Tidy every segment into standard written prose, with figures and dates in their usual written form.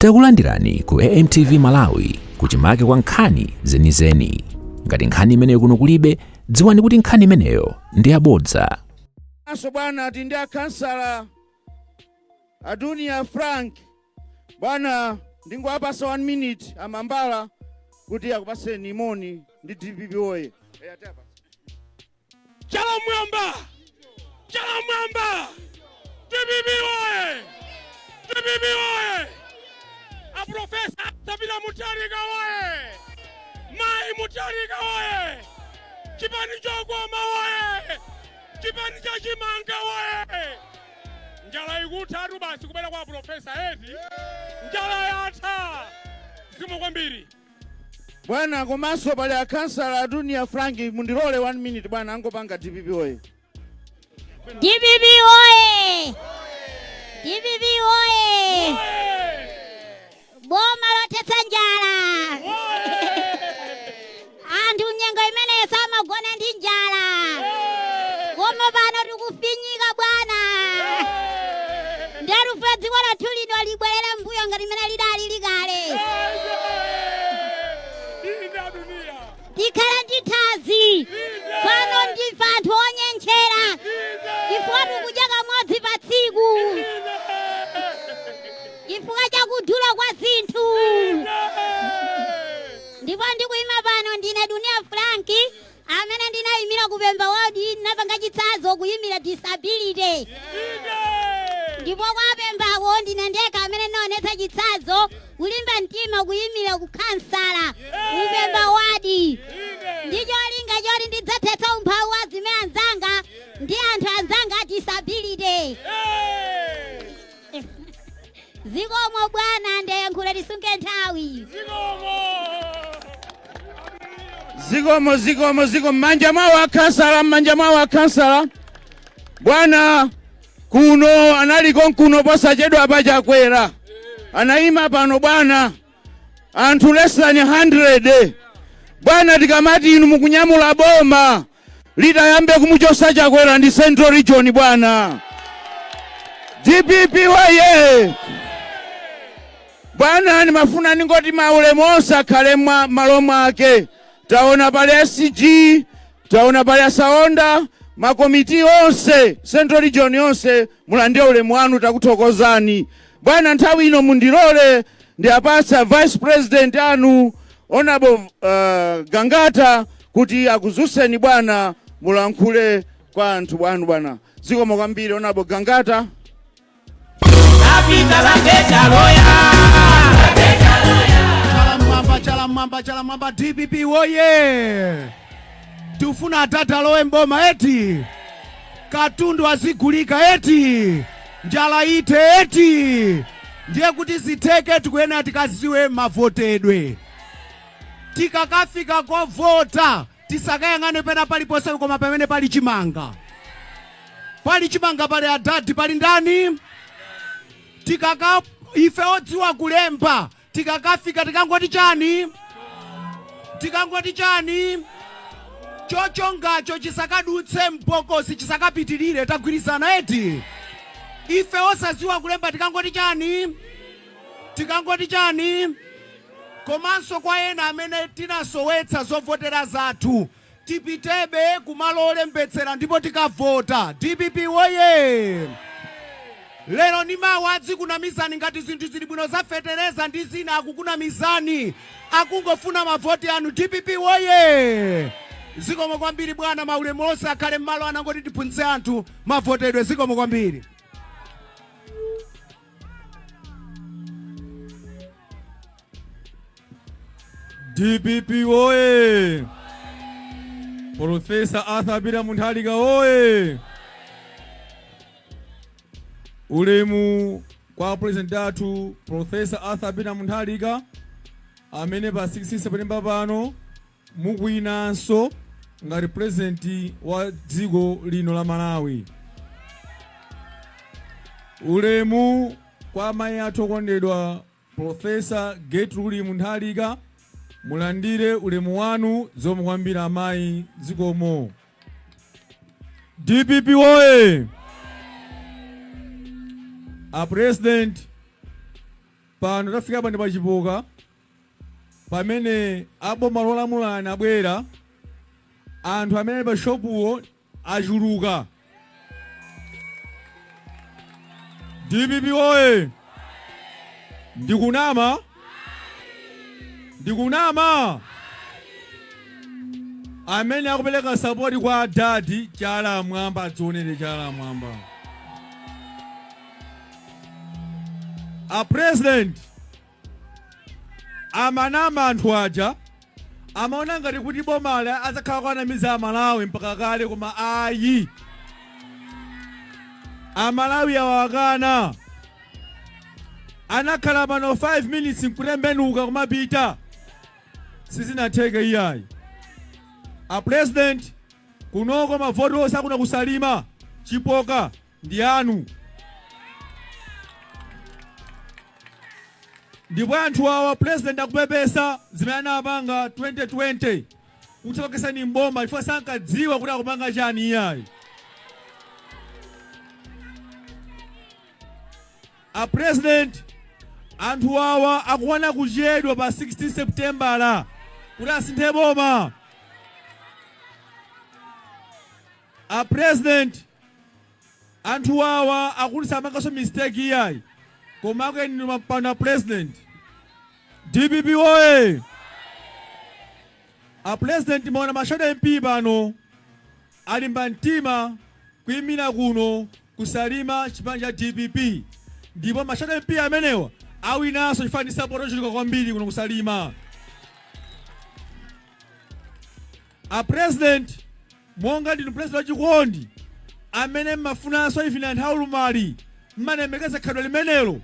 Takulandirani ku AMTV Malawi kuchimake kwa nkhani zenizeni. Ngati nkhani imeneyo kuno kulibe, dziwani kuti nkhani imeneyo ndi yabodza. Komanso bwana, tili ndi akhansala Adunia Frank. Bwana, ndingowapasa 1 minute amambala kuti akupaseni moni ndi DPP oye. Chala mwamba, chala mwamba! DPP oye! DPP oye! A Professor Arthur Mutharika oye! Mayi Mutharika oye! Chipani chokoma oye! Chipani cha chimanga oye! Njala ikuthatu basi kubera kwa Professor eti, njala yatha. Zikomo kwambiri. Bwana, komanso pali akhansala Adunia Frank. Mundilole 1 minute bwana, angopanga DPP oye. DPP oye! DPP oye! Boma lothetsa njala. Anthu nyengo imeneyo samagona ndi njala. Koma pano tikufinyika bwana. Nderufe dziko lathu lino libwerere mbuyo ngati imene lidali likale. Inde Dunia. Tikhala ndi thanzi. Pano ndife anthu onyenchera. Chifukwa tikudya kamodzi pa tsiku. Chifukwa cha kudula kwa zinthu. Ndipo ndikuyima pano ndine Dunia Frank, amene ndinayimira kupemba ward, ndinapanga chitsanzo kuyimira disability. Ndipo kwapembako ndine ndekha amene ndinaonetsa chitsanzo kulimba mtima kuyimira kukhansala kupemba ward, ndi cholinga choti ndidzathetsa umphawi wa zime anzanga ndi anthu anzanga a disability. Zikomo bwana, ndayankhula tisunge nthawi. Zikomo, zikomo, zikomo. M'manja mwawo akhansala, m'manja mwawo akhansala. Bwana, kuno analiko nkuno posachedwa pachakwera anayima pano bwana, anthu less than 100. Bwana, tikamati inu mukunyamula boma litayambe kumuchosa Chakwera ndi Central Region. Bwana, DPP waye! Bwana, ndimafuna ndingoti maulemu onse akhale mwa malo mwake. Taona pali SG, taona pali asaonda, makomiti onse, Central Region yonse, mulandire ulemu wanu, takuthokozani bwana. Nthawi ino mundilole ndiapatsa vice president anu, Honorable Gangata, kuti akuzuseni bwana, mulankhule kwa anthu bwanu. Bwana, zikomo kwambiri, Honorable Gangata. Lapita lapeta loya. Chala mwamba, chala mwamba, chala mwamba! DPP woye! Tifuna atata alowe mboma eti, katundu azigulika eti, njala ite eti. Ndiye kuti zitheke tikuyenera tikaziwe mavotedwe. Tikakafika kovota tisakayang'ane pena paliponse koma pamene pali chimanga. Pali chimanga, pali adadi, pali ndani? Tikaka ife odziwa kulemba, tikakafika tikangoti chani? Tikangoti chani? Chochongacho chisakadutse mbokosi, chisakapitirire. Tagwirizana eti? Ife osaziwa kulemba tikangoti chani? Tikangoti chani? Komanso kwa ena amene tinasowetsa zovotera zathu, tipitebe kumalo olembetsera ndipo tikavota. DPP woye! Lero ni mawa adzikunamizani ngati zinthu zili bwino, zafetereza ndi zina, akukunamizani, akungofuna mavoti anu. DPP woye! Zikomo kwambiri bwana, maulemu onse akhale m'malo. Anangoti tiphunzitse anthu mavotedwe. Zikomo kwambiri. DPP woye! Professor Arthur Peter Mutharika woye! Ulemu kwa president athu Professor Arthur Peter Mutharika, amene pa 16 September pano mukuwinanso ngati president wa dziko lino la Malawi. Ulemu kwa amayi athu okondedwa Professor Gertrude Mutharika, mulandire ulemu wanu. Zikomo kwambiri amayi, zikomo. DPP woye! A president Pano tafika pano pa Chipoka pamene aboma lolamulani abwera, anthu amene ali pa shopuwo achuluka. DPP oye! Ndikunama? Ndikunama? Amene akupereka support kwa adadi, chala mwamba, adzionere chala mwamba. A president amanama anthu aja, amaona ngati kuti bomali adzakhala kuwanamiza Amalawi mpaka kale, koma ayi, Amalawi awakana. Anakhala pano 5 minutes nkutembenuka kumapita, sizinatheke iyayi. A president, kunoko mavoti onse akuno ku Salima, Chipoka ndi anu, ndipo anthu awa, president, akupepesa zimene anapanga 2020 kuthamangitsani mboma chifukwa sankadziwa kuti akupanga chani iyayi. A president, anthu awa akuona kuchedwa pa 16 Septembala kuti asinthe boma. A president, anthu awa akuti sapanganso mistake iyayi, koma akuyeni pano. A president, DPP oye! A president, maona ma shadow MP pano alimba mtima kuyimira kuno ku Salima chipani cha DPP, ndipo ma shadow MP amenewa awinanso chifukwa ndi support ochuluka kwambiri kuno ku Salima. A president, monga ndinu president wachikondi amene mmafunanso ife anthu aulumali, mmalemekeza khalidwe limenelo,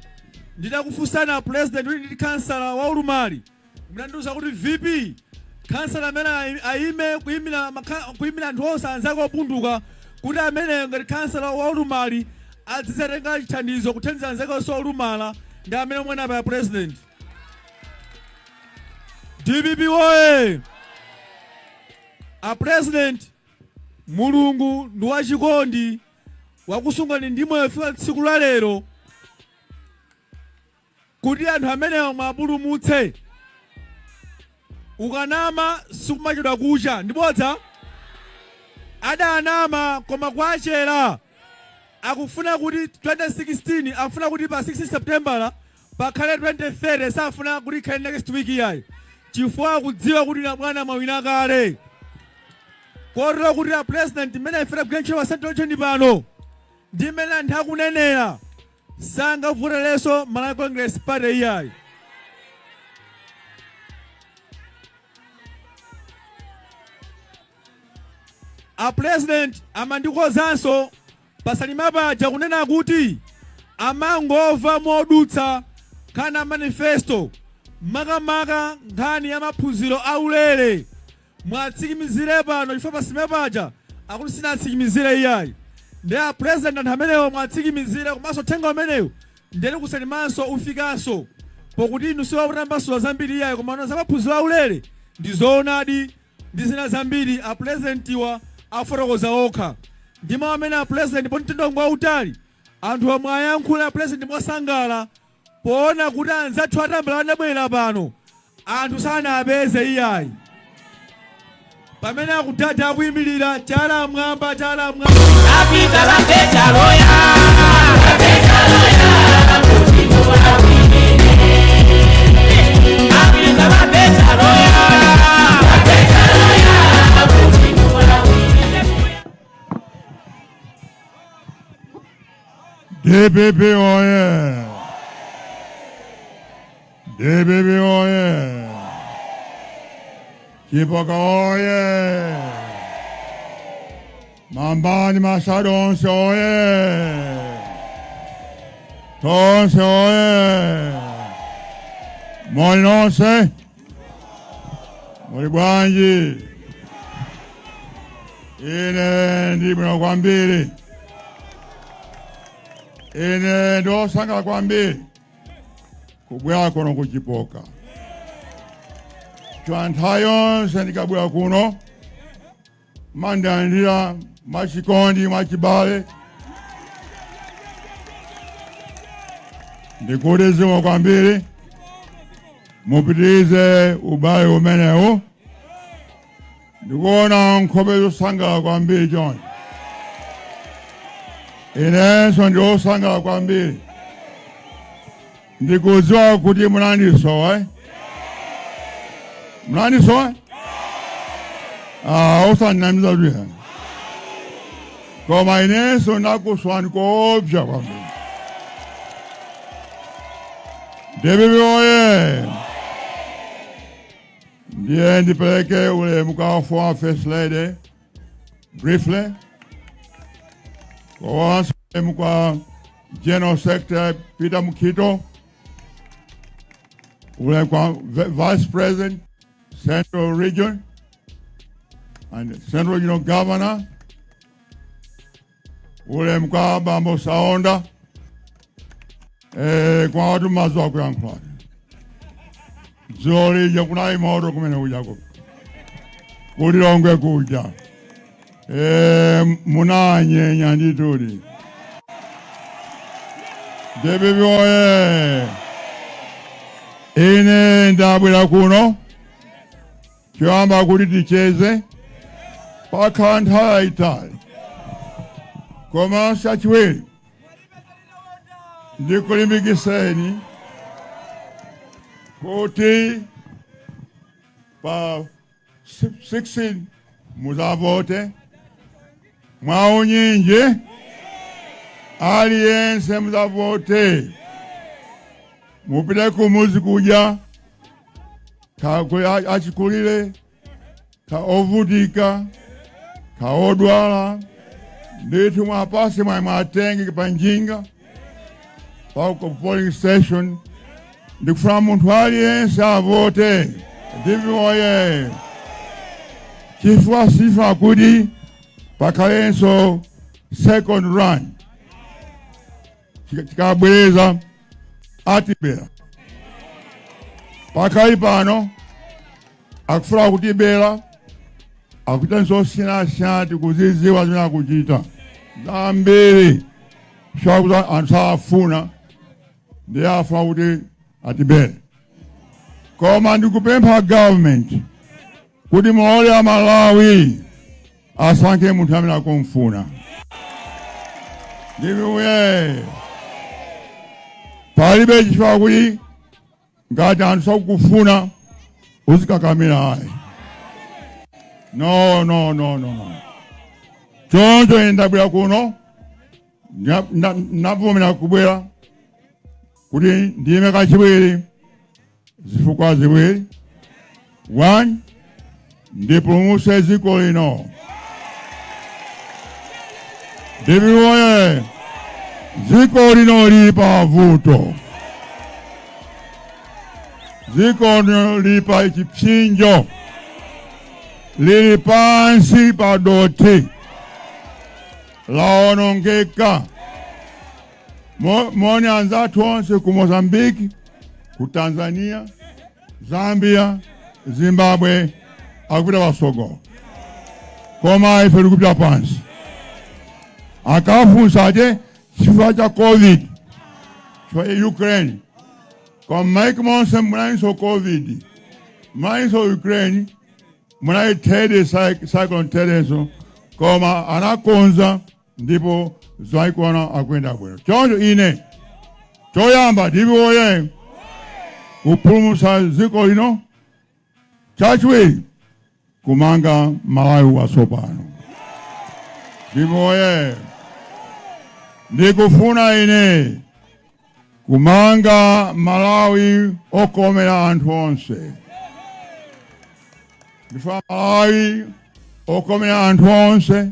nditakufunsana, president, kuti ndili kansala wa ulumali, munandiuza kuti, "VP, kansala amene ayime kuyimira anthu onse anzake opunduka, kuti amene ngati kansala wa ulumali azidzatenga chithandizo kuthandiza anzake onse olumala, ndi amene omwe anapa ya president." DPP woye! A president, Mulungu ndi wachikondi, wakusungani ndi moyo fika tsiku la lero kuti anthu amenewa mwapulumutse. Ukanama sikumachedwa kucha, ndibodza adanama, koma kwachera. Akufuna kuti 2016, akufuna kuti pa 16 September pakhale 2030, safuna kuti ikhale next week iyayi, chifukwa akudziwa kuti na bwana mwawina kale. Kotero kuti a president, mmene ife tagwira ntchito pa Central Region pano ndi mmene anthu akunenera, sangavoterenso Malawi Congress Party iyayi. A president, amandikozanso pa Salima paja kunena kuti amangova modutsa nkhani ya manifesto, makamaka nkhani ya maphunziro aulere. Mwatsikimizire pano, chifukwa pa Salima paja akuti sinatsikimizire iyayi. Ndi a president, anthu amenewo mwatsikimizire, komanso uthenga umenewu ndiyeti ku Salimanso ufikanso, pokuti inu siwakutambasula zambiri iyayi, koma za maphunziro aulere ndi zoonadi ndi zina zambiri a presidentiwa afotokoza okha. Ndi mawu amene, a president, poti mtendongo wautali, anthu omwe ayankhula, a president, mosangala poona kuti anzathu atambala anabwera pano, anthu sanapeze iyayi, pamene akudada akuyimirira, chala mwamba, chala mwamba. Apita la petaloya, petaloya, kuti muwawinire. Apita la petaloya, petaloya, kuti muwawinire. DPP oye! DPP oye! Chipoka oye! Mambani ma shadow onse oye! Tonse oye! Muli nonse? Muli bwanji? Ine ndi bwino kwambiri. Ine ndosangala kwambiri kubwera kuno kuchipoka. Chwa nthawi yonse ndikabwera kuno mandilandira mwachikondi, mwachibale. Ndikuti zikomo kwambiri, mupitirize ubale umenewu. Ndikuona nkhope zosangalala kwambiri choncho. Inenso ndi osangalala kwambiri. Ndikudziwa kuti munandisowa, eh? Munandisowa? Ah, osandinamiza tuya. Koma inenso ndakusowani koopsa kwambiri. DPP oye! Ndiye ndipereke ulemu kwa former First Lady briefly, komanso ulemu kwa General Secretary Peter Mukhito, ulemu kwa Vice President, Central Region and Central Regional Governor, ulemu kwa Bambo Saonda, kwa watu mazuwa kuyankhula. Dzulo lija kunali moto kumene kujako, kulilongwe kuja. Munanyenya ndituli. DPP oye! Ine ndabwera kuno choyamba kuti ticheze, pakhala nthawi yayitali, komanso chachiwiri ndikulimbikiseni kuti pa 16 muzavote mwaunyinji, aliyense muzavote, mupite kumuzi kuja ka achikulire, ka ovutika, ka odwala, ndithu mwapase mwayi, mwatenge pa njinga pa ku polling station. Ndikufuna munthu aliyense avote. DPP oye! Chifukwa sifa kuti pakhalenso second run. Tikabwereza atibera. Pakali pano akufuna kutibera, akuita zosiyanasiyana, tikuziziwa zimene akuchita zambiri, chakuti anthu safuna, ndiye afuna kuti atibere. Koma ndikupempha government kuti mulole Amalawi asankhe munthu amene akumfuna. Ndiviuye, palibe chifukwa kuti ngati anthu sakukufuna uzikakamira, ayi. No, no, no, no, no. Choncho ine ndabwera kuno, ndavomera kubwera kuti ndiyime kachiwiri, zifukwa ziwiri. One, ndipulumutse dziko lino. DPP oye! Dziko lino lili pavuto, dziko lino lili pa chipsinjo, lili pansi pa dothi, laonongeka. Moni anzathu onse ku Mozambique, ku Tanzania, Zambia, Zimbabwe akupita pasogolo, koma ife tikupita pansi. Akafunsa ate chifukwa cha COVID, chifukwa cha Ukraine, koma maiko monse munalinso COVID, munalinso Ukraine, munali Ted, Cyclone Tedenso, koma anakonza ndipo zaikuona akuyenda bwino. Choncho ine choyamba, DPP oye, kupulumutsa dziko lino. Chachiwiri, kumanga Malawi watsopano. DPP oye! Ndikufuna ine kumanga Malawi okomera anthu onse. Ndifuna Malawi okomera anthu onse,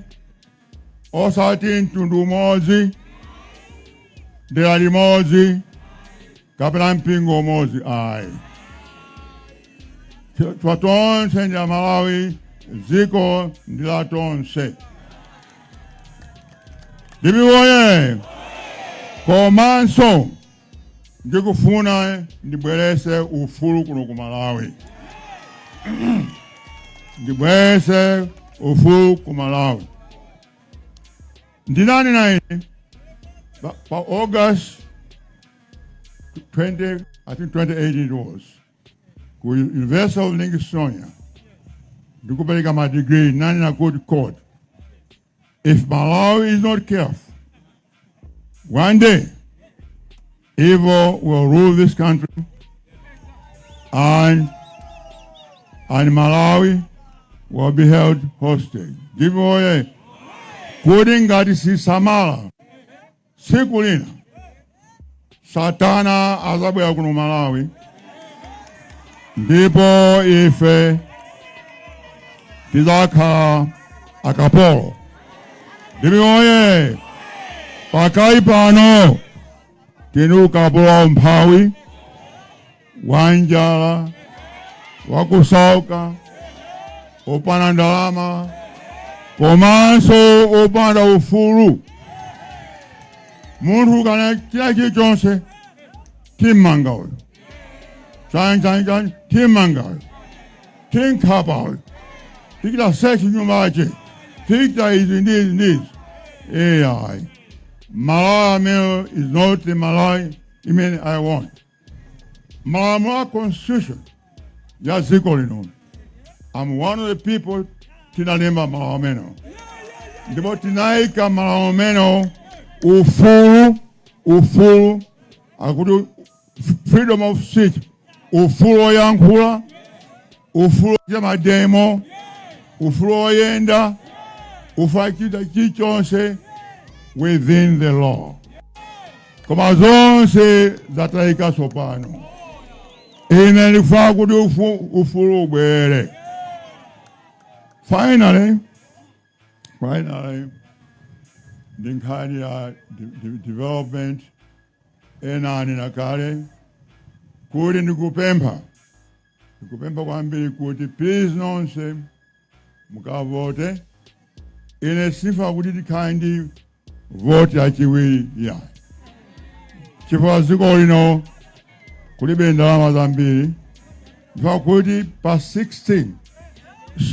osati mtundu umodzi, dera limodzi kapena mpingo umodzi, ayi. Twa tonse ndi Amalawi, dziko ndi la tonse. DPP oye! Komanso ndikufuna ndibwerese ufulu kuno ku Malawi, ndibwerese ufulu ku Malawi. Ndinanena ine pa August 20, I think 2018 it was, ku University of Livingstonia ndikupereka ma degree, nanena kuti court, if Malawi is not careful, one day evil will rule this country and Malawi will be held hostage. Ndipo kuti ngati sisamala, tsiku lina Satana azabwera kuno Malawi ndipo ife tizakhala akapolo. Ndipo pakali pano tili ukapolo wa umphawi, wa njala, wakusauka, opanda ndalama komanso opanda ufulu. Munthu kana china chilichonse, timmanga uyo, chani chani chani, timmanga uyo, tinkhapa uyo, tichita search nyumba yache, tichita izi ndizi ndizi. Ai, Malawi amene is not the Malawi imene I want. Malamulo a constitution ya dziko lino, I'm one of the people tinalemba malamulo amenewo ndipo tinayika malamulo amenewo ufulu, ufulu akuti freedom of speech, ufulu woyankhula, ufulu wa ma demo, ufulu woyenda, ufulu achita chilichonse within the law. Koma zonse zatayika tsopano. Ine ndikufuna kuti ufulu ubwere. Finally, finally, ndi nkhani ya development. Ena anena kale kuti ndikupempha, ndikupempha kwambiri kuti please nonse mukavote. Ine sifuna kuti tikhale ndi voti yachiwiri yayi, chifukwa dziko lino kulibe ndalama zambiri. Ndifuna kuti pa 16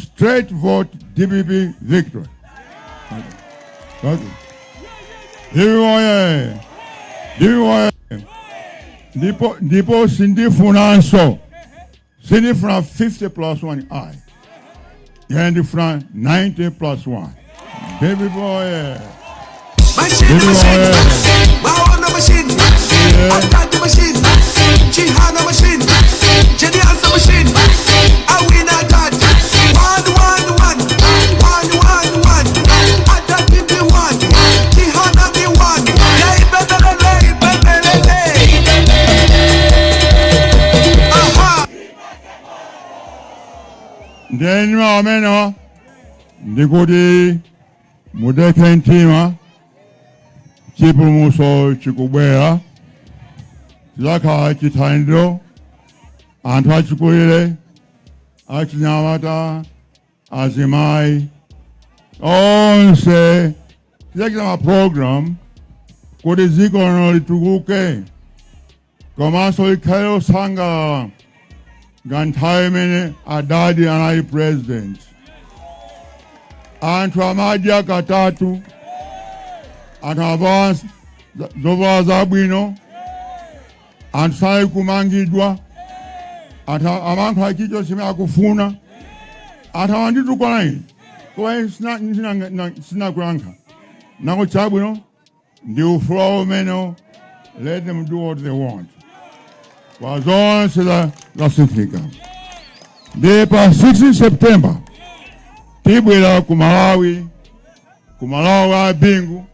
straight vote DPP victory. Okay. DPP oye! DPP oye! Ndipo sindifunanso, sindifuna 50 plus 1 ayi, ine ndifuna 90 plus 1. DPP oye! Machine, DPP machine, oye! Maona machine, Atati machine, Chihana machine, Jediansa machine, Awina dad, one, one, one, one, one, one, Atati be one, Chihana be one, Yay, bebelele, bebelele. Aha. Ndeni amene ndikuti mudekhe mtima, chipulumutso chikubwera, chizakhala chithandizo. Anthu achikulire, achinyamata, azimayi onse, tidzachita ma program kuti dziko lino litukuke komanso likhale losangalala nga nthawi imene adadi anali president. Anthu amadya katatu, anthu avala zovala zabwino, anthu sali kumangidwa, anthu amayankhula chilichonse chimene akufuna. Anthu amanditukwana ine, koma ine sinakuyankha nango chabwino, ndi ufulu wawo umenewo, let them do what they want. Kwa zonse zasinthika. Ndi pa 16 September tibwera ku Malawi, ku Malawi a Bingu,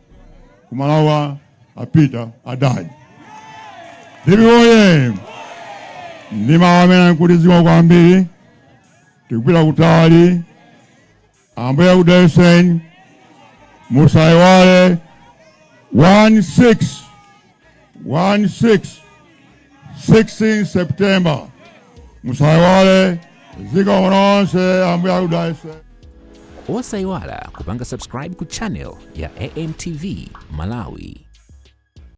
ku Malawi a Peter adadi. DPP oye! Ndi mawu amene nkuti zikomo kwambiri, tikupita kutali. Ambuye akudalitseni. Musayiwale 16 16 16 September, musayiwale. Zikomo nonse, Ambuye akudalitseni. Osayiwala kupanga subscribe ku channel ya AMTV Malawi.